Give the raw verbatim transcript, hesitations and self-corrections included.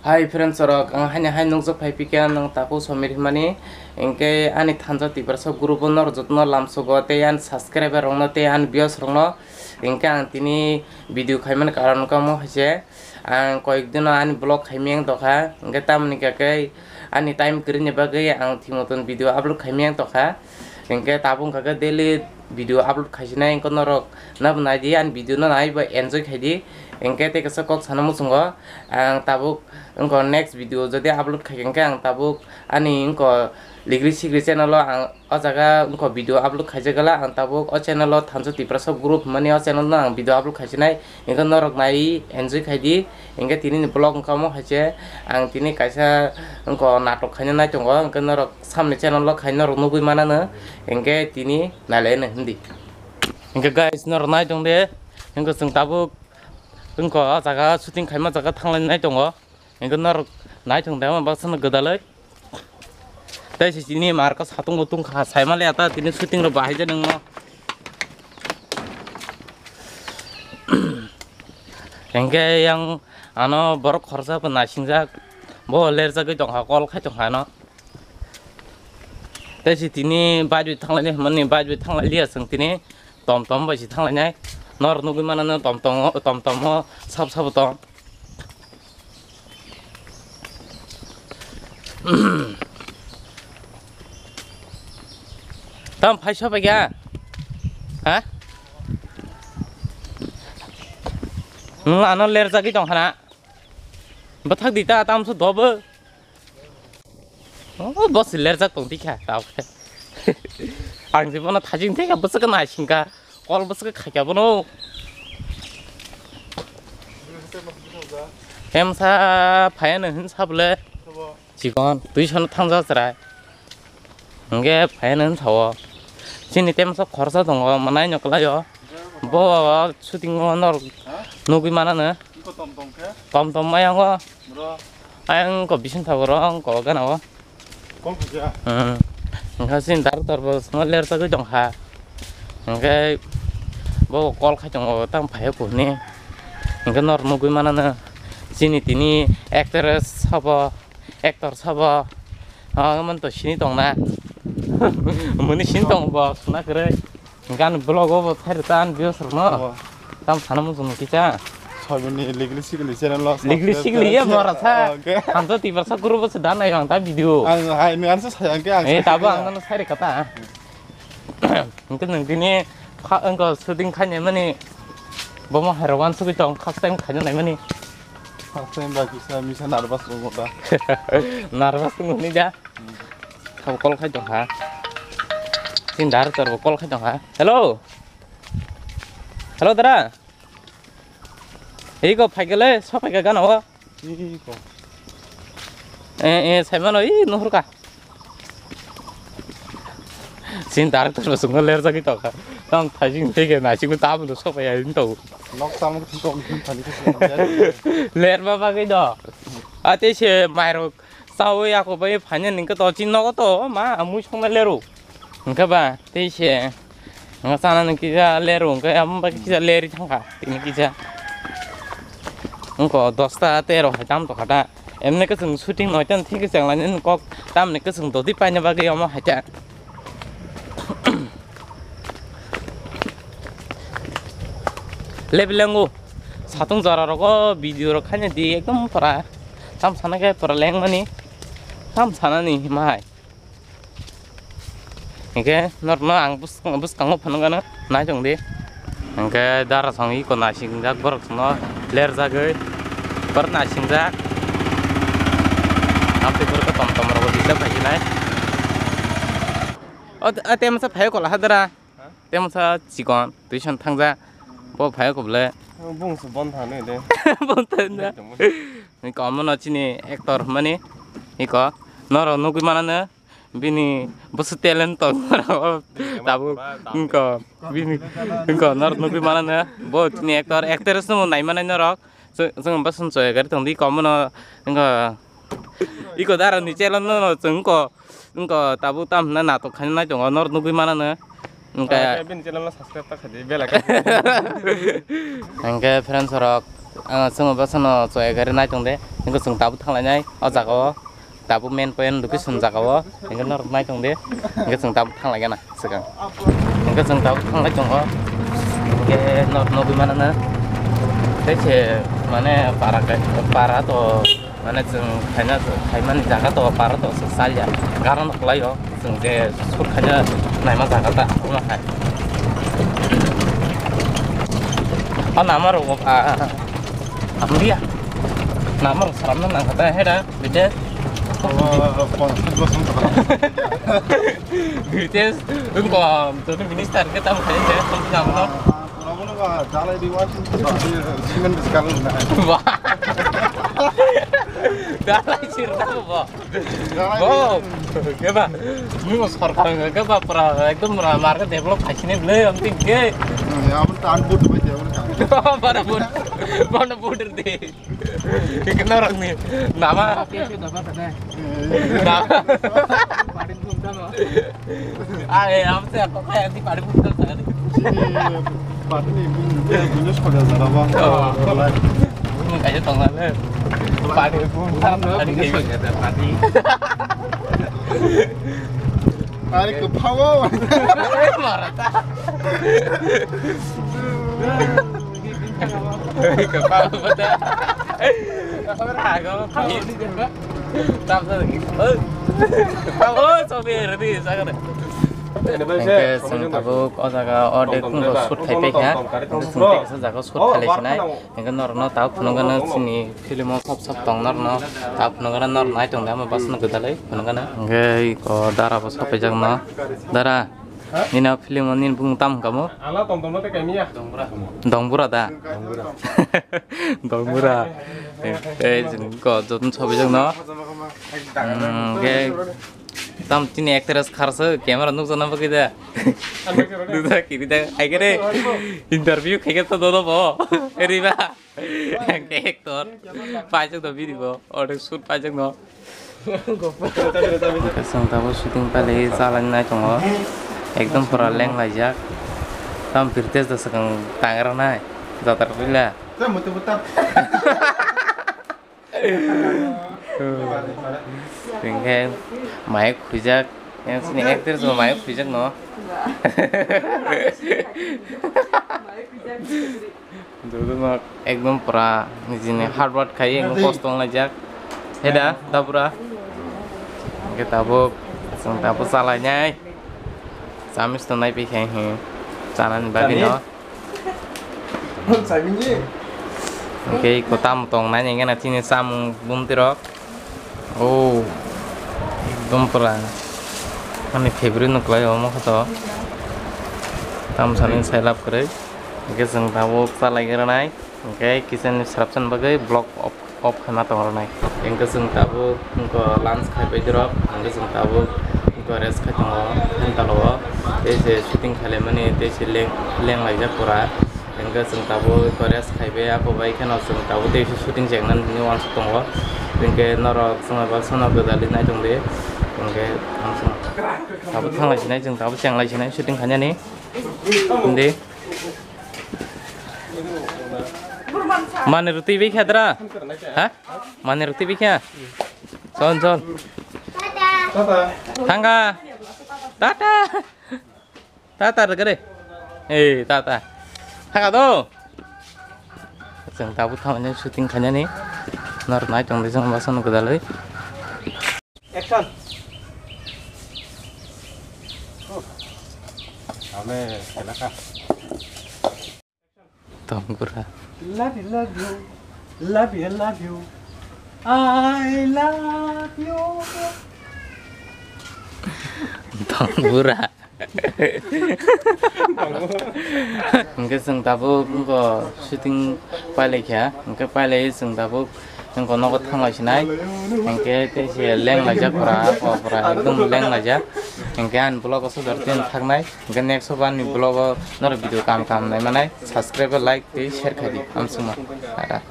Hi friends rok, ang haini hai nukjak phai phikha nwng tabuk Somir himani, hinkhe ani thansa Tiprasa group no rwjak no lamsogo tei ani subscriber rok no tei ani viewers rok no, hinkhe ang tini video khaimani karon wngkha omo hai se, ang koyek dino ani vlog khaimiyang tongkha, hinkhe tamoni khe ani time kwrwini bagwi ang thik moton video upload khaimiyang tongkha, hinkhe tabuk wngkha khe daily video upload khaisinai, hinkhe norok nabo naidi ani video no naibo enjoy khaidi, hinkhe tei kisa kok sana muchungo ang tabuk wngkha next video jodi upload khaikha hinkhe ang tabuk ani wngkha Ligri Sigri channel o ang o jaga wngkha video upload khaijak gala ang tabuk o channel o thansa Tiprasa group hwnmani o channel no ang video upload khaisinai hinkhe norok nai enjoy khaidi hinkhe tini ni vlog wngkha omo hai se ang tini kaisa wngkha natok khaina nai tongo hinkhe norok samni channel o khai norok nugui manano hinkhe tini nailaino hindi hinkhe guys norok nai tongde hinkhe chwng tabuk wngkha o jaga shooting khaima jaga thanglai nai tongo. Hinkhe norok naithong de baksa no gwdalwi. Tei se chini marka satung bo tungkha saimaliya ta tini shooting rok bahai je nangno. Hinkhe yang ano borok khoroksa bo naisingjak bo lerjagwi tongkha kol khai tongkha ano. Tei se tini bike bai thanglai hwnmani bike bai thanglai liya chwng tini tom tom bai se thanglai nai. Norok nugui mano no tom tom o tom tom o sab sabo tong. Tam phai sobai kha? Ha? Nwng ano lerjagwi tong khana. Bwthak di ta tamso dobo. Oh, boss lerjak tong dikha tao. Ang je bono thajing theka bwswk nai singka. Kol bwswk khaikya bono. Emsa phayano hin sabole. Chikon tuisono thangja chwrai. Hingke phayano hin sao. Chini temsa khorsa tongo manai no kwlaio. Bo shooting o norok nugui manano. Tom tom mayango. Ayang ko bising thago rong ko gana o. Kol khaja. Hmm. Hingke sin dar tor bo sma ler tagwi tong kha. Hingke bo kol khai tongo tang phai ko ni. Hingke nor nugui manano. Chini tini actress sabo, actor sabo. Ah, man to sini tong na. Muni sin tong bo suna kre. Gan vlog o bo thair tan views rok no. Oh. Tam sana mo jung kisa. Soiboni ligli sigli channel lo. Ligli sigli ya mora sa. Hamsa tibar sa guru bo se dan ai ang ta video. Ang hai ni ansa sayang ke ang. Eh tabo ang no sai kata. Engke nang tini kha engko shooting khaine mani. Bo mo hero wan sugi tong khak time khaine nai mani. Khak time ba kisa misa nervous bo mo da. Nervous tong ni da. Kau call khai tong kha. Sin dar tor bo call khai tong kha. Hello. Hello dara. Ei ko phai gele so phai ga gana o. Ei ko. Eh eh sai mano i nuhur ka. Sin dar tor bo sungo ler jagi tong kha. Tang thai jing thai ge na sing ta bo so phai ya in to. Nok sam ko thik ko thani ko. Ler ba ba ge do. Ate se mairok Chawi ako bai phaina ningkhe to chin nogo to ma amui songna leru. Hingkhe ba tei se nga chana ningkhe ja leru hingkhe amo bai kisa leri thangkha tini kisa. Wngkha dosta tero hai tam tokha ta. Emne kwchwng shooting noita thik kwchwng lainani kok tamni kwchwng dodi paina bagwi omo hai ta. Lebelengo satung jora rogo video rok khaina di ekdom pura tam sana khe pura lengmani tam sanani hima hai. Hingkhe norno ang bwskango phunukgano nai tong di. Hingkhe dara song iko naisingjak borok songno lerjagwi borok naisingjak. Amtwi borok tom tom rogo disturb khaisonai. O tei masa phaio kola hadra. Tei masa chikon tuition thangja. Bo phaio kobole. Bung se bon thane de. Bon thane. Ni komono chini actor mani iko noro nugwi manane bini busu talent tong tabuk inko bini inko noro nugwi manane bo chini actor actress no nai manai norok. Chwng bwswng chwng gari tongdi komono wngkha iko dara ni chelo no chwng wngkha tabuk tam hwnna natok khaina nai tongo nor nugwi manano wngkha. Bini channel no subscribe ta khaidi bela kha. Hingke friends rok Ah, chwng bo sono chwng gari nai tong de. Nokho chwng tabuk thang lai nai o jaga o. Tabuk main point location jaga o. Nokho norok nai tong de. Nokho chwng tabuk thang lai gana swkang. Nokho chwng tabuk thang lai tongo. Nokho norok nugwi mano na. Tei se mane para, para to. Mane chwng khaina, khaimani jaga to para to se salya. Garan khlaio. Chwng je sur khaina naima jaga ta, omo hai. O nama rok, a, a, a, amliya. Nama rok saramna nang kata heda, bide. Bide, wngko, joto minister ke tam khai je, tam khai no. Wah. Dalai sirna bo. Bo, keba, nung sorkar keba pura ekdom pura market develop khaisine ble, amting ke. Ya, abon tan bud bai dia, abon tan. Bana bud, bana bud de. Ikna rok ni nama. Nama. Ai, abse ako kaya di pari bud kan tadi. Sini, pari ni bung, bung, bung, sekolah sana, bang. Oh. Bung kayak tong lah, le. Pari bud kan tadi kayak. Ari kwphao. Marata. Kwphao bata. Rago. Tam sa. Oh, sobi ready sa kare. Hingke chwng tabuk o jaga o de kungo shoot khai paikha. Chwng tei kisa jaga shoot khai lai sinai. Hingke norokno tabuk phunukgano chini film o sop sop tong norokno tabuk phunukgano norok nai tong de amo bwsano gwdalwi phunukgano. Hingke iko dara bo sopaijakno. Dara, nini o film o nini bumung tamo hwnkha mo? Dongbura da? Dongbura. Tei chwng iko jotono sopaijakno. Hingke tam chini actress kharsa camera nukjakna bagwi da. Duda kiri da, hai khe re. Interview khai khe to dodo bo. Riba. Actor. Paijak do bini bo. Onek shoot paijak no. Kasang tabo shooting pale chalani nai tongo. Ekdom pura leng laijak. Tam pirtes da sakang tangra nai. Jatar pila. Hingke mic khwijak, yang sini actor so mic khwijak no. Jotono ekdom pura nijini hard work khai, ekdom kosto wnglaijak. Heda, da pura. Hingke tabuk, chwng tabuk chalainai. Chamis to nai pikhai hi. Chanani bagwi no. Hingke iko tamo tong nai hingke na chini chamung bumti rok. Oh, ekdom pura. Ani favorite no kwlai omo khe to. Tamo sani sai lab kwrwi. Hingke chwng tabuk chalai gra nai. Hingke kitchen ni srapsan bagwi block off. Off khaima tong rwnai. Hingke chwng tabuk wngkha lunch khaibai dirok, hingke chwng tabuk wngkha rest khai tongo phan talo o, tei se shooting khailaimani tei se leng, leng laijak pura. Hingke chwng tabuk wngkha rest khaibai, abo bai kheno chwng tabuk tei se shooting chengnani hwnwi uansuk tongo. Hingke norok chwng bai baksa no gwdalwi nai tongdi, hingke ang chwng tabuk thang lai sinai, chwng tabuk cheng lai sinai shooting khainani. Hindi. Mani roti bai kha dra? Ha? Mani roti bai kha? Chol, chol. Tata. Thangkha. Tata. Tata rwgre. Eh, tata. Thangkha do. Chwng tabuk thangmani shooting khainani. Nor nai tongdi chwng basan gwdalwi. Action. Ame, elaka. Tongkura. Love you, love you. Love you, love you. I love you. Tongkura. Hingke chwng tabuk wngkha shooting pailaikha, hingke pailai chwng tabuk wngkha nogo thanglai sinai, hingke tei se leng laijak pura, o pura ekdom leng laijak, hingke ani vlog o sodor tin thaknai, hingke next o bo ani vlog o norok video kam kam nai manai, subscribe, like tei share khaidi, amsukma, tata.